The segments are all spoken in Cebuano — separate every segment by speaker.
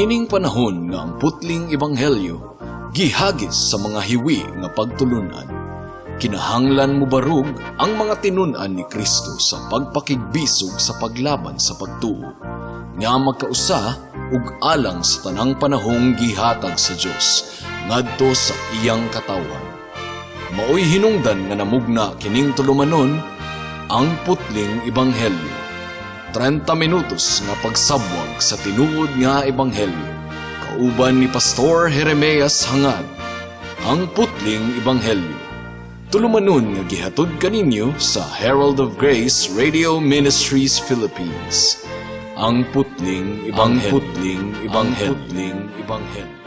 Speaker 1: Niining panahon nga ang putling ebanghelyo gihagis sa mga hiwi nga pagtulunan, kinahanglan mobarog ang mga tinun-an ni Kristo sa pagpakigbisog sa paglaban sa pagtuo nga magkausa ug alang sa tanang panahong gihatag sa Dios ngadto sa iyang katawhan. Maoy hinungdan nga namugna kining tulumanon, Ang Putling Ebanghelyo. 30 minutos nga pagsabwag sa tinuod nga ebanghelyo. Kauban ni Pastor Jeremias Hangad. Ang Putling Ebanghelyo. Tulumanon nga gihatod kaninyo sa Herald of Grace Radio Ministries Philippines. Ang Putling Ebanghelyo. Ang Putling Ebanghelyo. Ang Putling Ebanghelyo.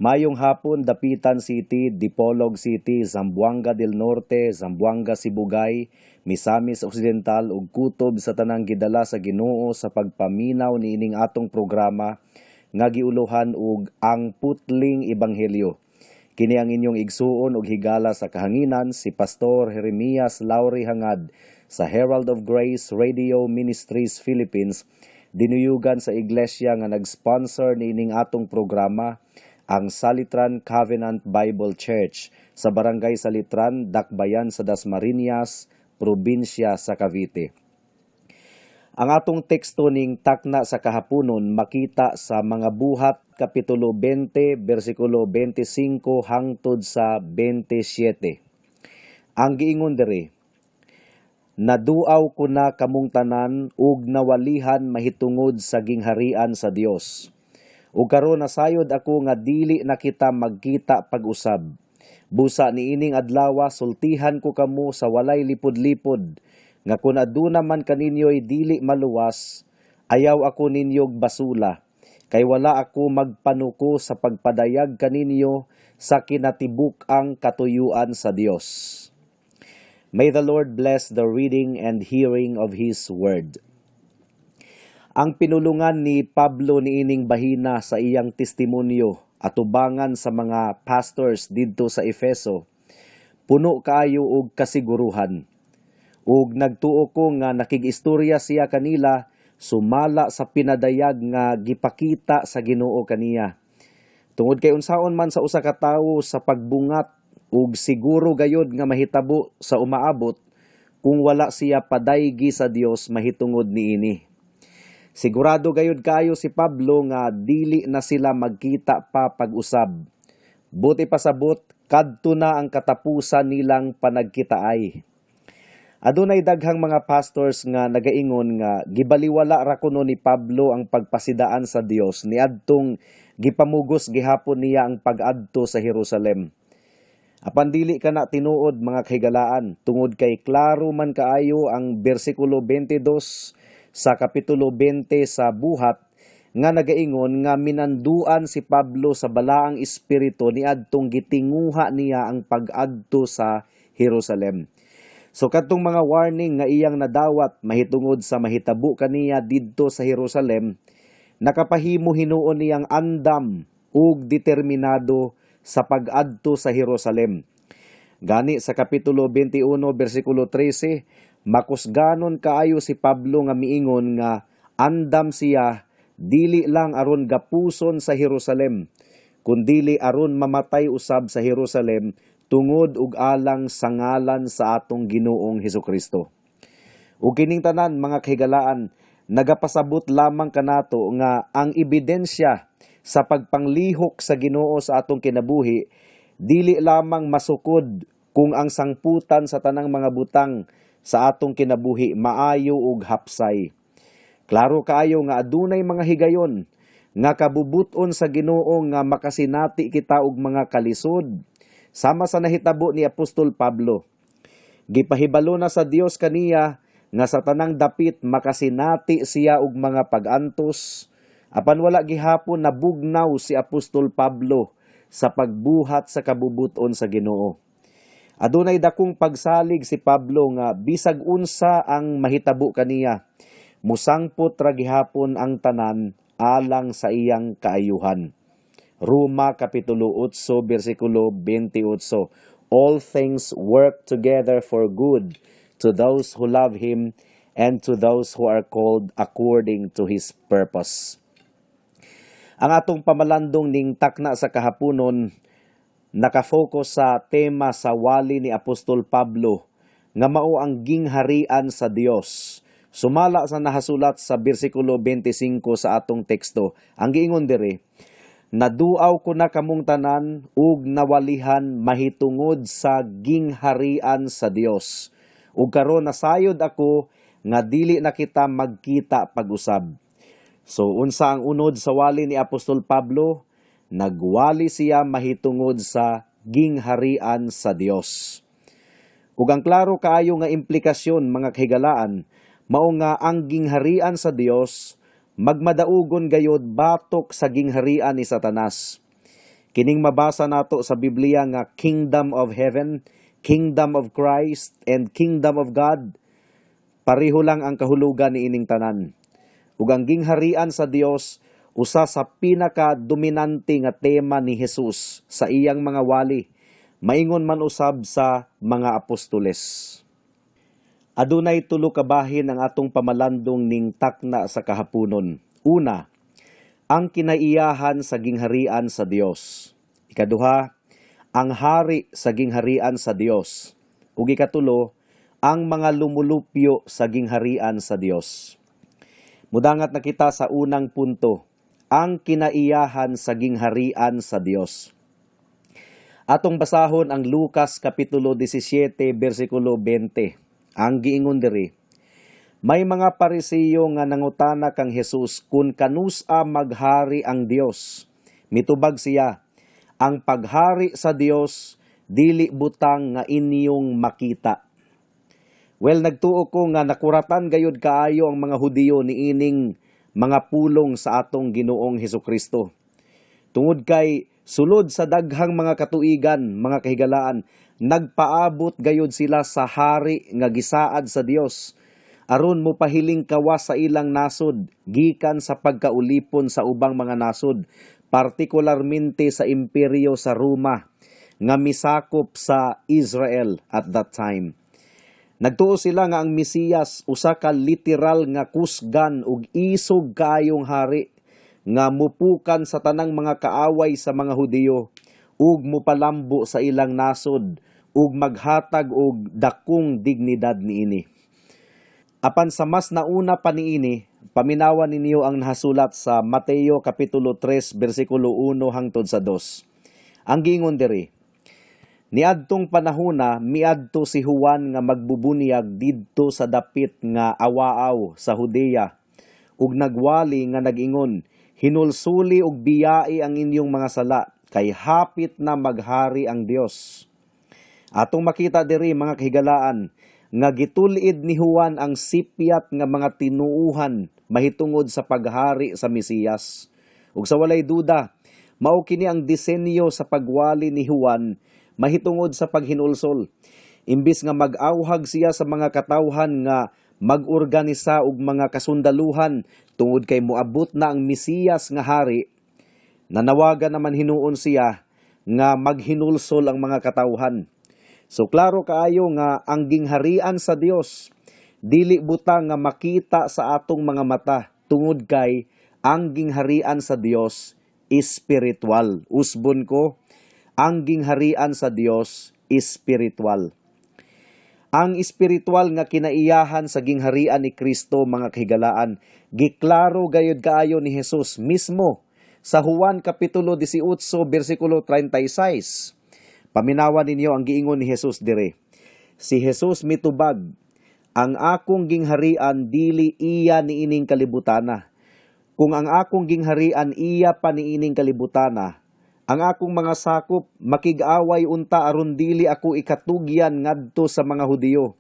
Speaker 2: Mayong hapon, Dapitan City, Dipolog City, Zamboanga del Norte, Zamboanga Sibugay, Misamis Occidental ug kutob sa tanang gidala sa Ginoo sa pagpaminaw niining atong programa nga giuluhan og Ang Putling Ebanghelyo. Kini ang inyong igsuon ug higala sa kahanginan, si Pastor Jeremias Lauri Hangad sa Herald of Grace Radio Ministries Philippines, dinuyugan sa iglesia nga nag-sponsor niining atong programa, ang Salitran Covenant Bible Church sa Barangay Salitran, Dakbayan sa Dasmariñas, probinsya sa Cavite. Ang atong teksto ning takna sa kahaponon makita sa Mga Buhat kapitulo 20 bersikulo 25 hangtod sa 27. Ang giingon diri, "Naduaw ko na kamong tanan ug nawalihan mahitungod sa gingharian sa Dios. Ug karon nasayod ako nga dili na kita magkita pag-usab. Busa niining adlawa sultihan ko kamo sa walay lipod-lipod nga kun aduna man kaninyo'y dili maluwas, ayaw ako ninyog basula, kay wala ako magpanuko sa pagpadayag kaninyo sa kinatibuk-ang katuyuan sa Dios." May the Lord bless the reading and hearing of His Word. Ang pinulungan ni Pablo niining bahina sa iyang testimonyo atubangan sa mga pastors didto sa Efeso, puno kaayo og kasiguruhan. Ug nagtuo ko nga nakig-istorya siya kanila sumala sa pinadayag nga gipakita sa Ginoo kaniya. Tungod kay unsaon man sa usa ka tawo sa pagbungat ug siguro gayod nga mahitabo sa umaabot kung wala siya padaygi sa Dios mahitungod niini. Sigurado gayud kayo si Pablo nga dili na sila magkita pa pag-usab. Buti pasabot, kadto na ang katapusan nilang panagkitaay. Adunay daghang mga pastors nga nagaingon nga gibaliwala ra kuno ni Pablo ang pagpasidaan sa Dios niadtong gipamugos gihapon niya ang pag-adto sa Jerusalem. Apan dili kana tinuod, mga kahigalaan, tungod kay klaro man kaayo ang bersikulo 22 sa kapitulo 20 sa Buhat nga nagaingon nga minanduan si Pablo sa Balaang Espiritu niadtong gitinguha niya ang pag-adto sa Jerusalem. So kadtong mga warning nga iyang nadawat mahitungod sa mahitabo kaniya didto sa Jerusalem, nakapahimo hinuon niyang andam ug determinado sa pag-adto sa Jerusalem. Gani sa kapitulo 21 bersikulo 13, makusganon kaayo si Pablo nga miingon nga andam siya dili lang aron gapuson sa Jerusalem, kundili aron mamatay usab sa Jerusalem tungod ug alang sa ngalan sa atong Ginoong Hesukristo. Ug kining tanan, mga kahigalaan, nagapasabot lamang kanato nga ang ebidensya sa pagpanglihok sa Ginoo sa atong kinabuhi dili lamang masukod kung ang sangputan sa tanang mga butang sa atong kinabuhi maayo ug hapsay. Klaro kaayo nga adunay mga higayon nga kabubuton sa Ginoo nga makasinati kita og mga kalisod sama sa nahitabo ni Apostol Pablo. Gipahibalo na sa Dios kaniya nga sa tanang dapit makasinati siya og mga pag-antos, apan wala gihapon nabugnaw si Apostol Pablo sa pagbuhat sa kabubuton sa Ginoo. Adunay dakong pagsalig si Pablo nga bisag unsa ang mahitabo kaniya, musangpot ra gihapon ang tanan alang sa iyang kaayuhan. Roma Kapitulo 8 bersikulo 28. All things work together for good to those who love Him and to those who are called according to His purpose. Ang atong pamalandong ning takna sa kahaponon nakafocus sa tema sa wali ni Apostol Pablo nga mao ang gingharian sa Dios. Sumala sa nahasulat sa bersikulo 25 sa atong teksto. Ang giingon diri, "Naduaw ko na kamong tanan ug nawalihan mahitungod sa gingharian sa Dios. Ug karon nasayod ako nga dili na kita magkita pag-usab." So unsa ang unod sa wali ni Apostol Pablo? Nagwali siya mahitungod sa gingharian sa Dios. Ug ang klaro kaayo nga implikasyon, mga kahigalaan, mao nga ang gingharian sa Dios magmadaugon gayod batok sa gingharian ni Satanas. Kining mabasa nato sa Biblia nga Kingdom of Heaven, Kingdom of Christ, and Kingdom of God, pareho lang ang kahulugan ni ining tanan. Ug ang gingharian sa Dios usa sa pinaka-dominante nga tema ni Jesus sa iyang mga wali, maingon man usab sa mga apostoles. Adunay tulo ka bahin ang atong pamalandong ning takna sa kahaponon. Una, ang kinaiyahan sa gingharian sa Dios. Ikaduha, ang hari sa gingharian sa Dios. Ug ikatulo, ang mga lumulupyo sa gingharian sa Dios. Mudangat na kita sa unang punto, ang kinaiyahan sa gingharian sa Dios. Atong basahon ang Lucas Kapitulo 17 bersikulo 20. Ang giingon diri, "May mga Parisiyo nga nangutana kang Jesus kung kanus-a maghari ang Dios. Mitubag siya, 'Ang paghari sa Dios dili butang nga inyong makita.'" Well, nagtuo ko nga nakuratan gayud kaayo ang mga Hudiyo niining mga pulong sa atong Ginoong Hesukristo. Tungod kay sulod sa daghang mga katuigan, mga kahigalaan, nagpaabot gayud sila sa hari nga gisaad sa Dios aron mo pahiling kawas sa ilang nasod gikan sa pagkaulipon sa ubang mga nasod, partikularmente sa imperyo sa Roma nga misakop sa Israel at that time. Nagtuo sila nga ang Mesiyas usa ka literal nga kusgan ug isog kaayong hari nga mupukan sa tanang mga kaaway sa mga Hudiyo ug mupalambo sa ilang nasod ug maghatag og dakong dignidad niini. Apan sa mas nauna pa niini, paminawan ninyo ang nahasulat sa Mateo Kapitulo 3 bersikulo 1 hangtod sa 2. Ang giingon diri, "Niadtong panahona, miadto si Juan nga magbubunyag didto sa dapit nga awaaw sa Judea ug nagwali nga nag-ingon, 'Hinulsuli ug biyai ang inyong mga sala kay hapit na maghari ang Dios.'" Atong makita diri, mga kahigalaan, nga gitul-id ni Juan ang sipyat nga mga tinuuhan mahitungod sa paghari sa Mesiyas. Ug sa walay duda, mao kini ang disenyo sa pagwali ni Juan mahitungod sa paghinulsol. Imbis nga mag-awhag siya sa mga katawhan nga mag-organisa og mga kasundaluhan tungod kay moabot na ang Mesiyas nga hari, nanawagan naman hinuon siya nga maghinulsol ang mga katawhan. So klaro kaayo nga ang gingharian sa Dios dili butang nga makita sa atong mga mata tungod kay ang gingharian sa Dios espiritual. Usbon ko, ang gingharian sa Dios espiritual. Ang espiritual nga kinaiyahan sa gingharian ni Kristo, mga kahigalaan, giklaro gayud kaayo ni Jesus mismo sa Juan Kapitulo 18 bersikulo 36. Paminawan ninyo ang giingon ni Jesus dire. Si Jesus mitubag, "Ang akong gingharian dili iya niining kalibutana. Kung ang akong gingharian iya pa niining kalibutana, ang akong mga sakop makig-away unta aron dili ako ikatugyan ngadto sa mga Hudiyo.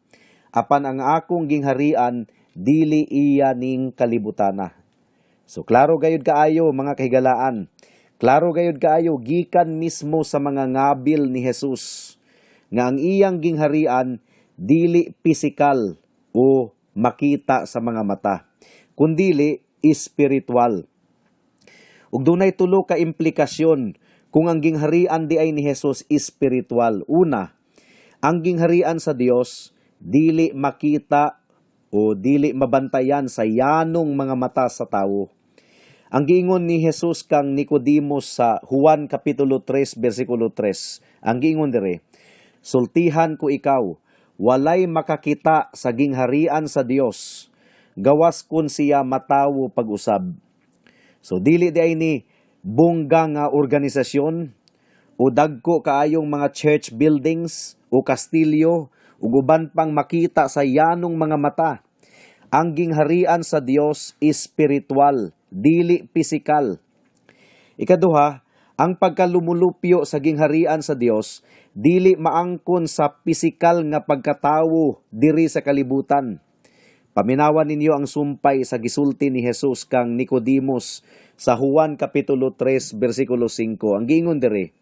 Speaker 2: Apan ang akong gingharian dili iya ning kalibutana." So klaro gayud kaayo, mga kahigalaan, Klaro gayud kaayo gikan mismo sa mga ngabil ni Jesus nga ang iyang gingharian dili pisikal o makita sa mga mata, kundili espiritual. Ug dunay tulo ka implikasyon kung ang gingharian di ay ni Jesus espiritual. Una, ang gingharian sa Dios dili makita o dili mabantayan sa yanong mga mata sa tawo. Ang giingon ni Jesus kang Nicodemus sa Juan kapitulo 3 bersikulo 3, ang giingon dire, "Sultihan ko ikaw, walay makakita sa gingharian sa Dios, gawas kun siya matawo pag-usab." So dili di ay ni bongga nga organisasyon o dagko kaayong mga church buildings o kastilyo ug uban pang makita sa yanong mga mata. Ang gingharian sa Dios espiritual, dili pisikal. Ikaduha, ang pagkalumulupyo sa gingharian sa Dios dili maangkon sa pisikal nga pagkatawo diri sa kalibutan. Paminawan ninyo ang sumpay sa gisulti ni Jesus kang Nicodemus sa Juan kapitulo 3 bersikulo 5. Ang giingon diri,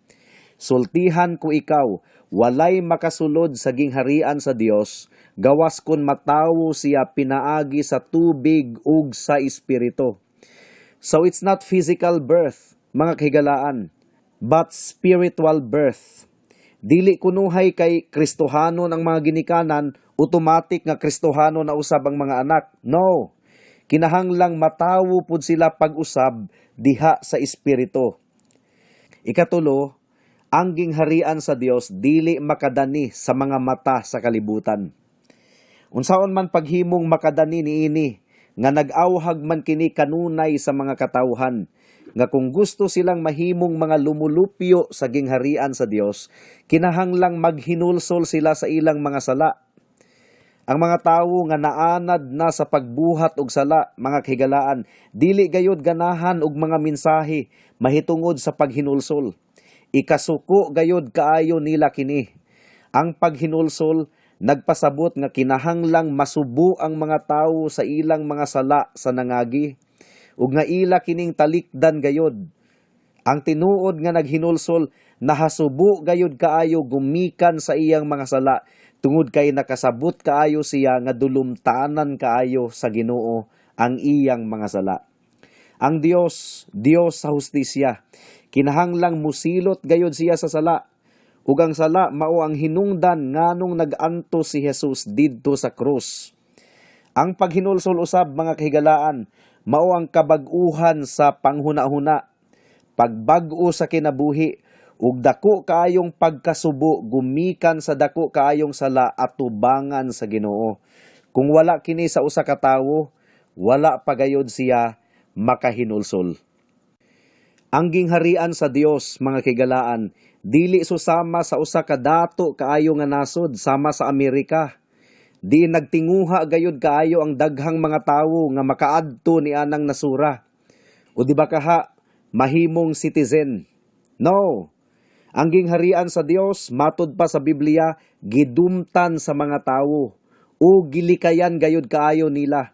Speaker 2: "Sultihan ko ikaw, walay makasulod sa gingharian sa Dios, gawas kun matawo siya pinaagi sa tubig ug sa espiritu." So it's not physical birth, mga kahigalaan, but spiritual birth. Dili kunuhay kay Kristohanon ang mga ginikanan, automatic nga Kristohano na usab ang mga anak. No. Kinahanglang matawo pud sila pag-usab diha sa espiritu. Ikatulo, ang gingharian sa Dios dili makadani sa mga mata sa kalibutan. Unsaon man paghimong makadani niini nga nag-awhag man kini kanunay sa mga katawhan nga kung gusto silang mahimong mga lumulupyo sa gingharian sa Dios, kinahanglang maghinulsol sila sa ilang mga sala. Ang mga tawo nga naanad na sa pagbuhat og sala, mga kahigalaan, dili gayod ganahan og mga mensahe mahitungod sa paghinulsol. Ikasuko gayod kaayo nila kini. Ang paghinulsol nagpasabot nga kinahanglang masubo ang mga tawo sa ilang mga sala sa nangagi ug nga ila kining talikdan gayod. Ang tinuod nga naghinulsol nahasubo gayod kaayo gumikan sa iyang mga sala tungod kay nakasabot kaayo siya nga dulumtanan kaayo sa Ginoo ang iyang mga sala. Ang Dios, Dios sa hustisya. Kinahanglang musilot gayod siya sa sala. Ug ang sala mao ang hinungdan nganong nag-antos si Jesus didto sa krus. Ang paghinulsol usab, mga kahigalaan, mao ang kabag-uhan sa panghuna-huna, pagbag-o sa kinabuhi, ug dako kaayong pagkasubo gumikan sa dako kaayong sala atubangan sa Ginoo. Kung wala kini sa usa ka tawo, wala pa gayod siya makahinulsol. Ang gingharian sa Dios, mga kahigalaan, dili susama sa usa ka dato kaayo nga nasod sama sa Amerika. Di nagtinguha gayud kaayo ang daghang mga tawo nga makaadto ni anang nasura. O di ba kaha mahimong citizen? No. Ang gingharian sa Dios matud pa sa Biblia gidumtan sa mga tawo o gilikayan gayud kaayo nila.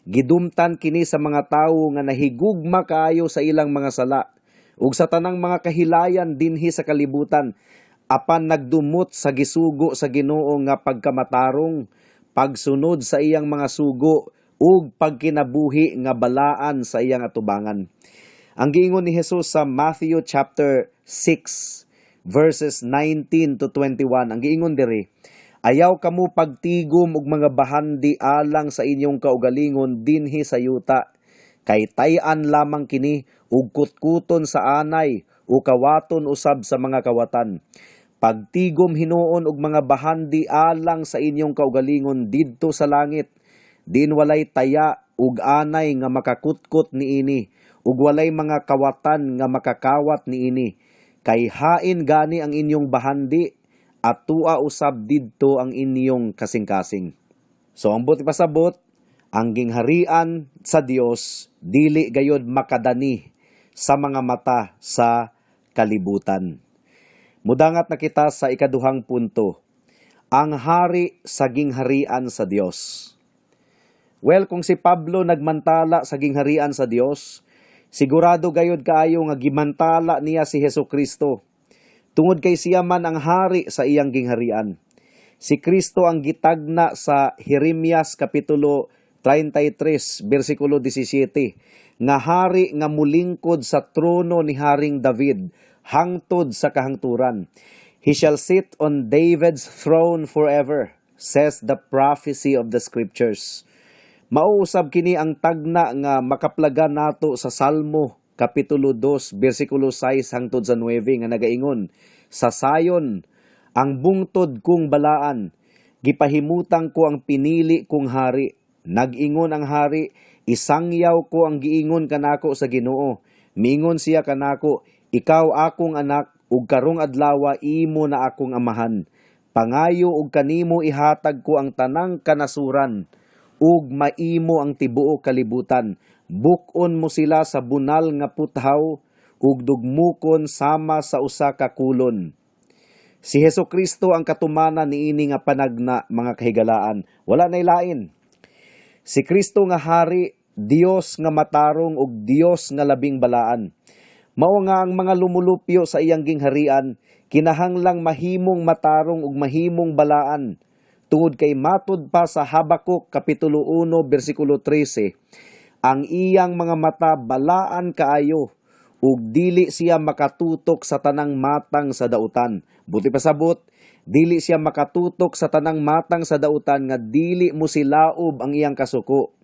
Speaker 2: Gidumtan kini sa mga tawo nga nahigugma kaayo sa ilang mga sala ug sa tanang mga kahilayan dinhi sa kalibutan apan nagdumot sa gisugo sa Ginoo nga pagkamatarong, pagsunod sa iyang mga sugo ug pagkinabuhi nga balaan sa iyang atubangan. Ang giingon ni Jesus sa Matthew chapter 6 verses 19 to 21, ang giingon diri, "Ayaw kamo pagtigom og mga bahandi alang sa inyong kaugalingon dinhi sa yuta, kay tay-an lamang kini ug kutkuton sa anay o kawaton usab sa mga kawatan. Pagtigom hinuon og mga bahandi alang sa inyong kaugalingon didto sa langit, diin walay taya ug anay nga makakutkot niini ug walay mga kawatan nga makakawat niini. Kay hain gani ang inyong bahandi, atua usab didto ang inyong kasing-kasing." So ang buot ipasabot, ang gingharian sa Dios dili gayod makadani sa mga mata sa kalibutan. Mudangat na kita sa ikaduhang punto, ang hari sa gingharian sa Dios. Well, kung si Pablo nagmantala sa gingharian sa Dios, si Jesus nagmantala sa gingharian sa tawo. Sigurado gayod kaayo nga gimantala niya si Hesus Kristo tungod kay siya man ang hari sa iyang gingharian. Si Kristo ang gitagna sa Jeremias kapitulo 33 bersikulo 17 nga hari nga mulingkod sa trono ni Haring David hangtod sa kahangturan. "He shall sit on David's throne forever," says the prophecy of the scriptures. Mao usab kini ang tagna nga makaplagan nato sa Salmo kapitulo 2 bersikulo 6 hangtod sa 9 nga nagaingon, "Sa sayon ang bungtod kong balaan, gipahimutang ko ang pinili kong hari. Nag-ingon ang hari, isangyaw ko ang giingon kanako sa Ginoo. Miingon siya kanako, ikaw akong anak, ug karong adlawa imo na akong amahan. Pangayo ug kanimo ihatag ko ang tanang kanasuran, ug maimo ang tibuok kalibutan. Buk-on mo sila sa bunal nga puthaw ug dugmukon sama sa usa ka kolon." Si Hesus Kristo ang katumanan niini nga panagna, mga kahigalaan. Wala nay lain. Si Kristo nga hari, Dios nga matarong ug Dios nga labing balaan. Mao nga ang mga lumulupyo sa iyang gingharian kinahanglang mahimong matarong ug mahimong balaan. Tungod kay matud pa sa Habakuk kapitulo 1 bersikulo 13, ang iyang mga mata balaan kaayo ug dili siya makatutok sa tanang matang sa dautan. Buot pasabot, dili siya makatutok sa tanang matang sa dautan nga dili mo silaob ang iyang kasuko.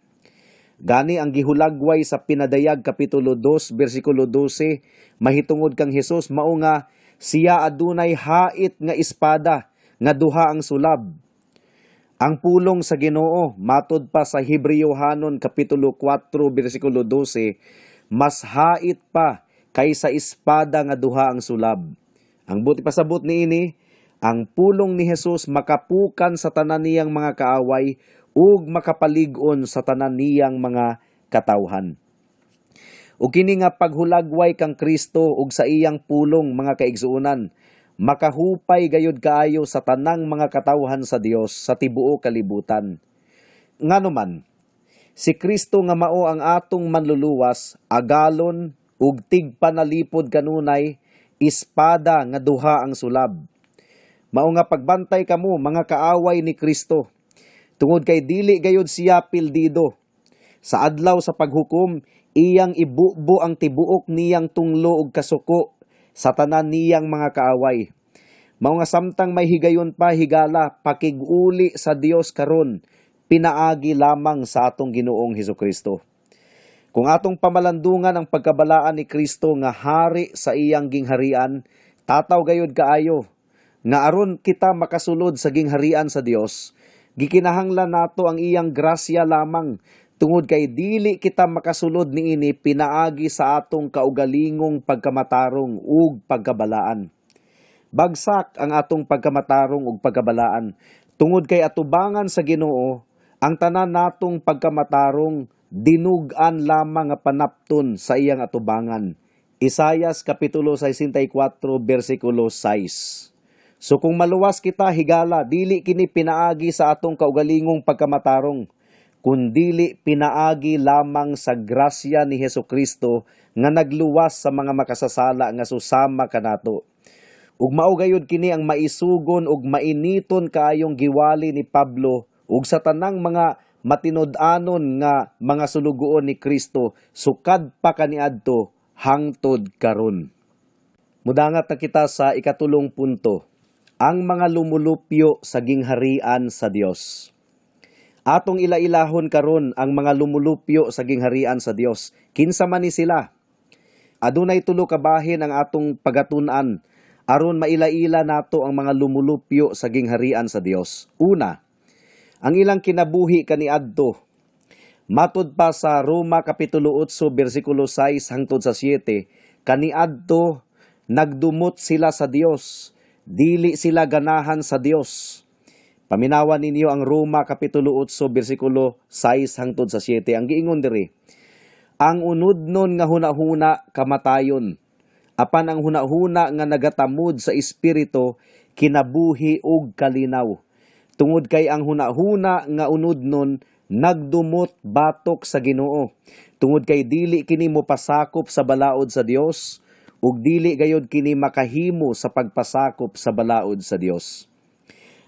Speaker 2: Gani ang gihulagway sa Pinadayag kapitulo 2 bersikulo 12 mahitungod kang Hesus mao nga siya adunay hait nga espada nga duha ang sulab. Ang pulong sa Ginoo matod pa sa Hebreohanon kapitulo 4 bersikulo 12 mas hait pa kaysa espada nga duha ang sulab. Ang buot pasabot niini, ang pulong ni Jesus makapukan sa tanan niyang mga kaaway ug makapalig-on sa tanan niyang mga katawhan. Ug kini nga paghulagway kang Kristo ug sa iyang pulong, mga kaigsuonan, makahupay gayud kaayo sa tanang mga katawhan sa Dios sa tibuok kalibutan. Ngano man, si Kristo nga mao ang atong manluluwas, agalon ug tigpanalipod kanunay, espada nga duha ang sulab. Mao nga pagbantay kamo, mga kaaway ni Kristo. Tungod kay dili gayud siya pildido. Sa adlaw sa paghukom, iyang ibubo ang tibuok niyang tunglo ug kasuko sa tanan niyang mga kaaway. Mao nga samtang may higayon pa, higala, pakig-uli sa Dios karon, pinaagi lamang sa atong Ginoong Hesukristo. Kung atong pamalandungan ang pagkabalaan ni Kristo nga hari sa iyang gingharian, tataw gayud kaayo nga aron kita makasulod sa gingharian sa Dios, gikinahanglan nato ang iyang grasya lamang tungod kay dili kita makasulod niini pinaagi sa atong kaugalingong pagkamatarong ug pagkabalaan. Bagsak ang atong pagkamatarong ug pagkabalaan tungod kay atubangan sa Ginoo ang tanan natong pagkamatarong dinug-an lamang nga panapton sa iyang atubangan. Isayas kapitulo 64 bersikulo 6. So kung maluwas kita, higala, dili kini pinaagi sa atong kaugalingong pagkamatarong, kundili pinaagi lamang sa grasya ni Hesus Kristo nga nagluwas sa mga makasasala nga susama kanato. Ug mao gayud kini ang maisugon ug mainiton kaayong giwali ni Pablo ug sa tanang mga matinud-anon nga mga sulugoon ni Kristo sukad pa kaniadto hangtod karon. Mudangat na kita sa ikatulong punto, ang mga lumulupyo sa gingharian sa Dios. Atong ilailahon karon ang mga lumulupyo sa gingharian sa Dios. Kinsa man ni sila? Adunay tulo ka bahin ang atong pagatun-an aron mailaila nato ang mga lumulupyo sa gingharian sa Dios. Una, ang ilang kinabuhi kaniadto. Matud pa sa Roma kapitulo 8 bersikulo 6 hangtod sa 7, kaniadto nagdumot sila sa Dios, dili sila ganahan sa Dios. Paminawan ninyo ang Roma kapitulo 8 bersikulo 6 hangtod sa 7. Ang giingon diri, "Ang unudnon nga hunahuna kamatayon, apan ang hunahuna nga nagatamod sa espiritu kinabuhi ug kalinaw. Tungod kay ang hunahuna nga unodnon nagdumot batok sa Ginoo. Tungod kay dili kini mopasakop sa balaod sa Dios ug dili gayod kini makahimo sa pagpasakop sa balaod sa Dios.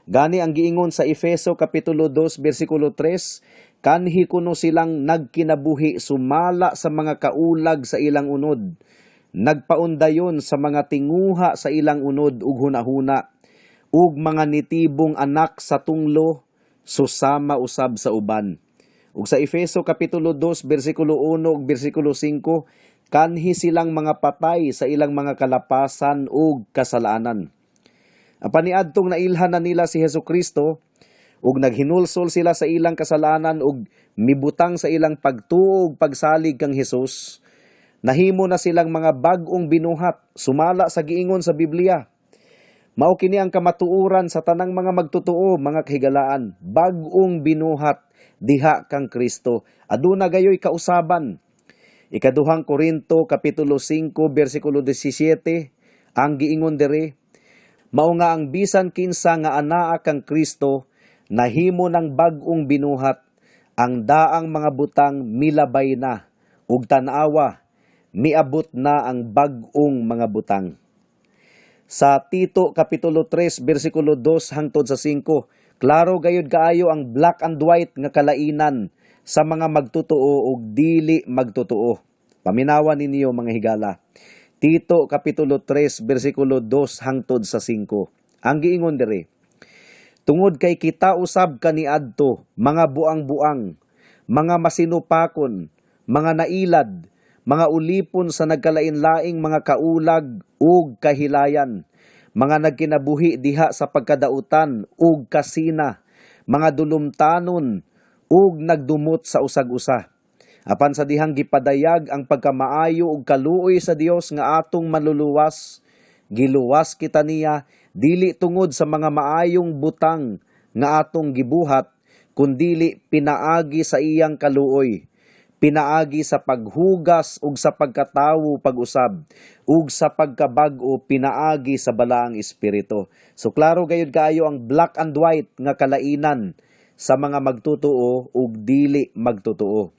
Speaker 2: Gani ang giingon sa Efeso kapitulo 2 bersikulo 3, kanhi kuno silang nagkinabuhi sumala sa mga kaulag sa ilang unod, nagpaundayon sa mga tinguha sa ilang unod ug hunahuna, ug mga nitibong anak sa tunglo, susama usab sa uban. Ug sa Efeso kapitulo 2 bersikulo 1 ug bersikulo 5, kanhi silang mga patay sa ilang mga kalapasan ug kasalanan. Apan niadtong nailhan na nila si Hesus Kristo ug naghinulsol sila sa ilang kasalanan ug mibutang sa ilang pagtuo ug pagsalig kang Hesus, nahimo na silang mga bag-ong binuhat sumala sa giingon sa Biblia. Mao kini ang kamatuoran sa tanang mga magtotoo, mga kahigalaan, bag-ong binuhat diha kang Kristo. Aduna gayoy kausaban. Ikaduhang Korinto kapitulo 5 bersikulo 17 ang giingon diri, mao nga ang bisan kinsa nga anaa kang Kristo nahimo ng bag-ong binuhat, ang daang mga butang milabay na ug tan-awa, miabot na ang bag-ong mga butang. Sa Tito kapitulo 3 bersikulo 2 hangtod sa 5, klaro gayud kaayo ang black and white nga kalainan sa mga magtotoo ug dili magtotoo. Paminawa ninyo, mga higala. Tito kapitulo 3 bersikulo 2 hangtod sa 5. Ang giingon diri, tungod kay kita usab kaniadto mga buang-buang, mga masinupakon, mga nailad, mga ulipon sa nagkalain-laing mga kaulag ug kahilayan, mga nagkinabuhi diha sa pagkadautan ug kasina, mga dulumtanon ug nagdumot sa usag-usa. Apan sa dihang gipadayag ang pagkamaayo ug kaluoy sa Dios nga atong manluluwas, giluwas kita niya dili tungod sa mga maayong butang nga atong gibuhat, kundili pinaagi sa iyang kaluoy, pinaagi sa paghugas ug sa pagkatawo pag-usab ug sa pagkabag-o pinaagi sa Balaang Espiritu. So klaro gayud kaayo ang black and white nga kalainan sa mga magtotoo ug dili magtotoo.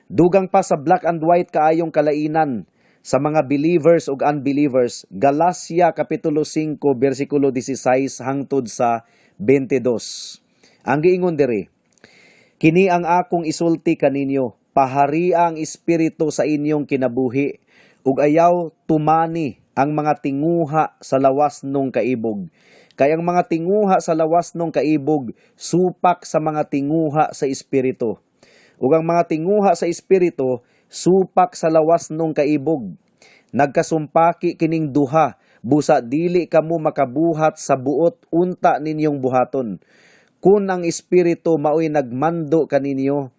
Speaker 2: Dugang pa sa black and white kaayong kalainan sa mga believers ug unbelievers, Galacia kapitulo 5 bersikulo 16 hangtod sa 22. Ang giingon diri, "Kini ang akong isulti kaninyo, paharia ang Espiritu sa inyong kinabuhi ug ayaw tumani ang mga tinguha sa lawas nung kaibog. Kay ang mga tinguha sa lawas nung kaibog supak sa mga tinguha sa Espiritu. Ug ang mga tinguha sa Espiritu supak sa lawas nung kaibog. Nagkasumpaki kining duha, busa dili kamo makabuhat sa buot unta ninyong buhaton. Kun ang Espiritu maoy nagmando kaninyo,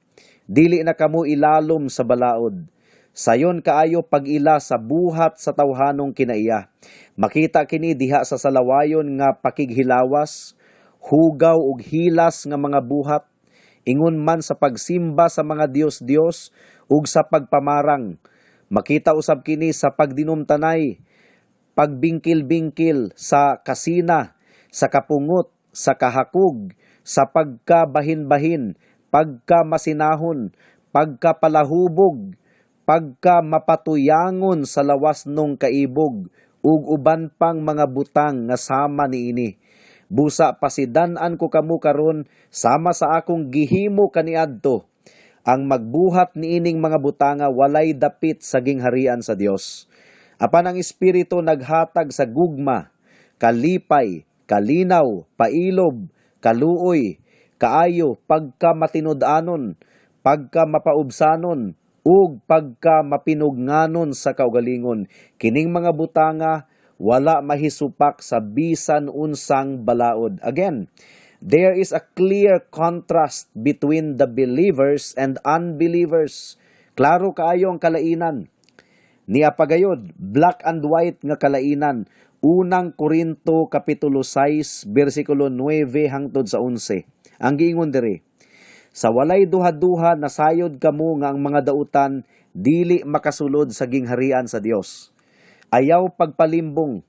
Speaker 2: dili na kamo ilalom sa balaod. Sayon kaayo pag-ila sa buhat sa tawhanong kinaiya. Makita kini diha sa salawayon nga pakighilawas, hugaw ug hilas nga mga buhat, ingon man sa pagsimba sa mga dios-dios ug sa pagpamarang. Makita usab kini sa pagdinumtanay, pagbingkil-bingkil, sa kasina, sa kapungot, sa kahakog, sa pagkabahin-bahin, pagkamasinahon, pagkapalahubog, pagkamapatuyangon sa lawas nung kaibog, ug uban pang mga butang nga sama niini. Busa pasidan-an ko kamo karon sama sa akong gihimo kaniadto. Ang magbuhat niining mga butanga walay dapit sa gingharian sa Dios. Apan ang Espiritu naghatag sa gugma, kalipay, kalinaw, pailob, kaluoy, kaayo, pagkamatinud-anon, pagkamapaubsanon, ug pagkamapinugnganon sa kaugalingon. Kining mga butanga wala mahisupak sa bisan unsang balaod." Again, there is a clear contrast between the believers and unbelievers. Klaro kaayo ang kalainan. Niya pagayod, black and white nga kalainan. Unang Korinto kapitulo 6 bersikulo 9 hangtod sa 11. Ang giingon diri, "Sa walay duha-duha nasayod kamo nga ang mga dautan dili makasulod sa gingharian sa Dios. Ayaw pagpalimbong,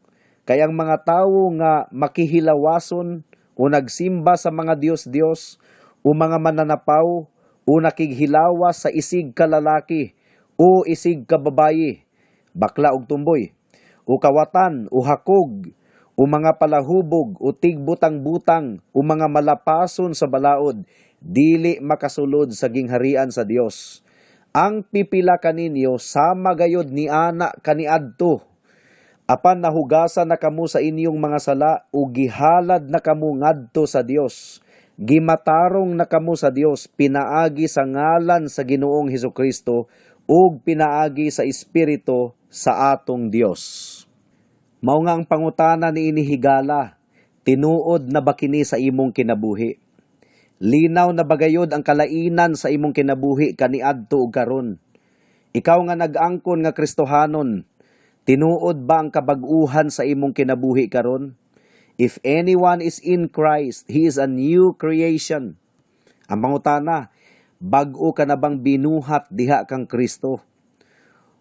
Speaker 2: kay ang mga tawo nga makihilawason o nagsimba sa mga dios-dios, o mga mananapaw, o nakighilawas sa isig ka lalaki, o isig ka babayi, bakla og tumboy, o kawatan, o hakog, o mga palahubog, o tigbutang-butang, o mga malapason sa balaod, dili makasulod sa gingharian sa Dios. Ang pipila kaninyo sama gayod ni ana kaniadto. Apan nahugasan na kamo sa inyong mga sala ug gihalad na kamo ngadto sa Dios. Gimatarong na kamo sa Dios pinaagi sa ngalan sa Ginoong Hesukristo ug pinaagi sa Espiritu sa atong Dios. Mao nga ang pangutana niini, higala, tinuod na ba kini sa imong kinabuhi? Linaw na ba gayod ang kalainan sa imong kinabuhi kaniadto ug karon? Ikaw nga nag-angkon nga Kristohanon, tinuod ba ang kabag-uhan sa imong kinabuhi karon? If anyone is in Christ, he is a new creation. Ang pangutana, bag-o ka na bang binuhat diha kang Kristo?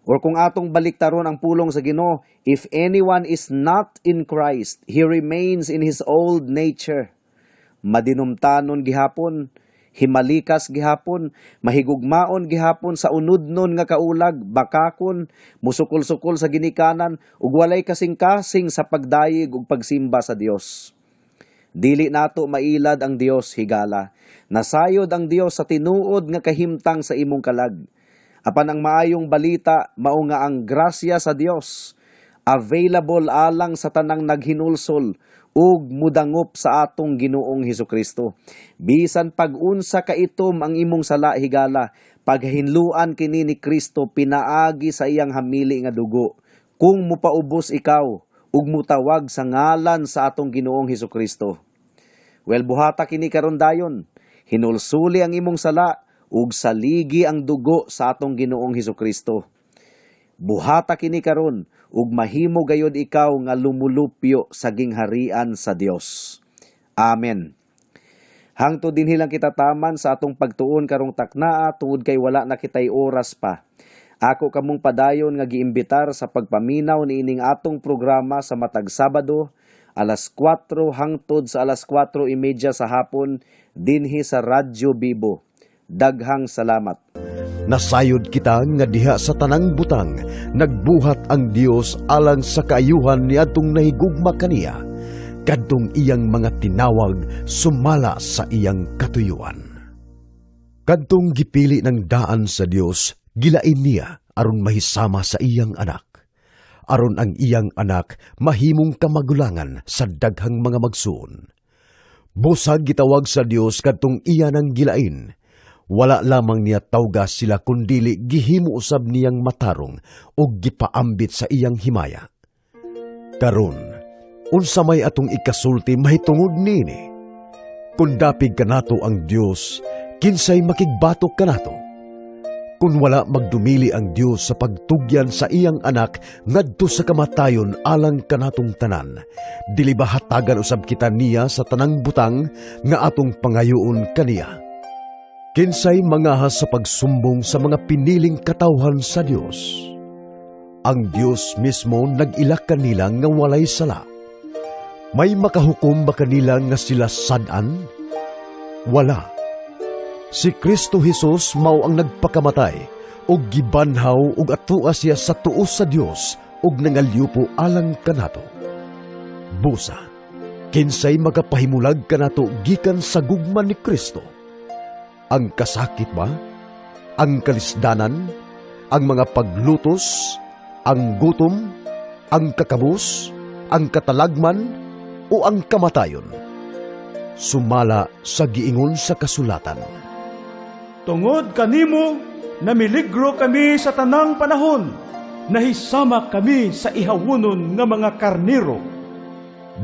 Speaker 2: Or kung atong baliktaron ang pulong sa Ginoo, if anyone is not in Christ, he remains in his old nature. Madinumtanon gihapon, himalikas gihapon, mahigugmaon gihapon sa unudnon nga kaulag, bakakon, musukol-sukol sa ginikanan, ug walay kasing-kasing sa pagdayeg ug pagsimba sa Dios. Dili nato mailad ang Dios, higala. Nasayod ang Dios sa tinuod nga kahimtang sa imong kalag. Apan ang maayong balita mao nga ang grasya sa Dios available alang sa tanang naghinulsol ug mudangop sa atong Ginoong Hesukristo. Bisan pag-unsa ka itom ang imong sala, higala, paghinluan kini ni Kristo pinaagi sa iyang hamili nga dugo. Kung mupaubos ikaw ug mutawag sa ngalan sa atong Ginoong Hesukristo. Well, buhata kini karon dayon. Hinulsuli ang imong sala ug saligi ang dugo sa atong Ginoong Hesukristo. Buhata kini karon ug mahimo gayod ikaw nga lumulupyo sa gingharian sa Dios. Amen. Hangtod dinhi lang kita taman sa atong pagtuon karong taknaa tungod kay wala na kitay oras pa. Ako kamong padayon nga giimbitar sa pagpaminaw niining atong programa sa matag Sabado alas 4 hangtod sa alas 4:30 sa hapon dinhi sa Radyo Bibo. Daghang salamat.
Speaker 3: Nasayod kita nga diha sa tanang butang nagbuhat ang Dios alang sa kaayuhan ni adtong nahigugma kaniya, kadtong iyang mga tinawag sumala sa iyang katuyuan. Kadtong gipili ng daan sa Dios, gilain niya aron mahisama sa iyang anak, aron ang iyang anak mahimong kamagulangan sa daghang mga magsuon. Busag gitawag sa Dios kadtong iya nang gilain. Wala lamang niya tawga sila kundili gihimo usab niyang matarong ug gipaambit sa iyang himaya. Karon, unsa may atong ikasulti mahitungod niini? Kung dapig kanato ang Dios, kinsay makigbatok kanato? Kung wala magdumili ang Dios sa pagtugyan sa iyang anak ngadto sa kamatayon alang kanatong tanan, dili ba hatagan usab kita niya sa tanang butang nga atong pangayoon kaniya? Kinsay mangahas sa pagsumbong sa mga piniling katawhan sa Dios? Ang Dios mismo nag-ilak kanila nga walay sala. May makahukom ba kanila nga sila sad-an? Wala. Si Kristo Jesus mao ang nagpakamatay ug gibanhaw ug atua siya sa tuo sa Dios ug nangalyupo alang kanato. Busa, kinsay magapahimulag kanato gikan sa gugma ni Kristo? Ang kasakit ba? Ang kalisdanan? Ang mga paglutos? Ang gutom? Ang kakabus? Ang katalagman? O ang kamatayon? Sumala sa giingon sa kasulatan,
Speaker 4: Tungod kanimo, namiligro kami sa tanang panahon. Nahisama kami sa ihawunon nga mga karniro.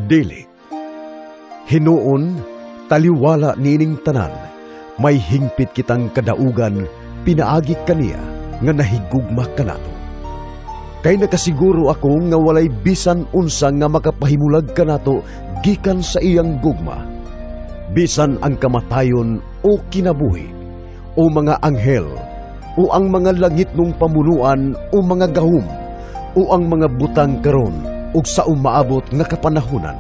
Speaker 3: Dili. Hinuon, taliwala niining tanan, may hingpit kitang kadaugan, pinaagi kaniya nga nahigugma kanato. Kay nakasiguro ako nga walay bisan unsa nga makapahimulag kanato gikan sa iyang gugma. Bisan ang kamatayon o kinabuhi, o mga anghel, o ang mga langitnong pamunuan o mga gahum, o ang mga butang karon ug sa umaabot nga kapanahunan.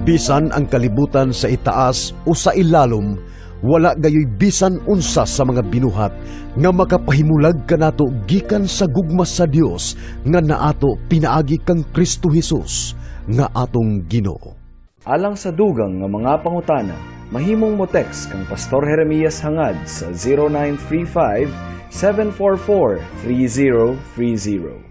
Speaker 3: Bisan ang kalibutan sa itaas o sa ilalom, wala gayoy bisan unsa sa mga binuhat nga makapahimulag kanato gikan sa gugma sa Dios nga naato pinaagi kang Kristo Hesus nga atong Ginoo.
Speaker 1: Alang sa dugang nga mga pangutana, mahimong mo text kang Pastor Jeremias Hangad sa 0935 744 3030.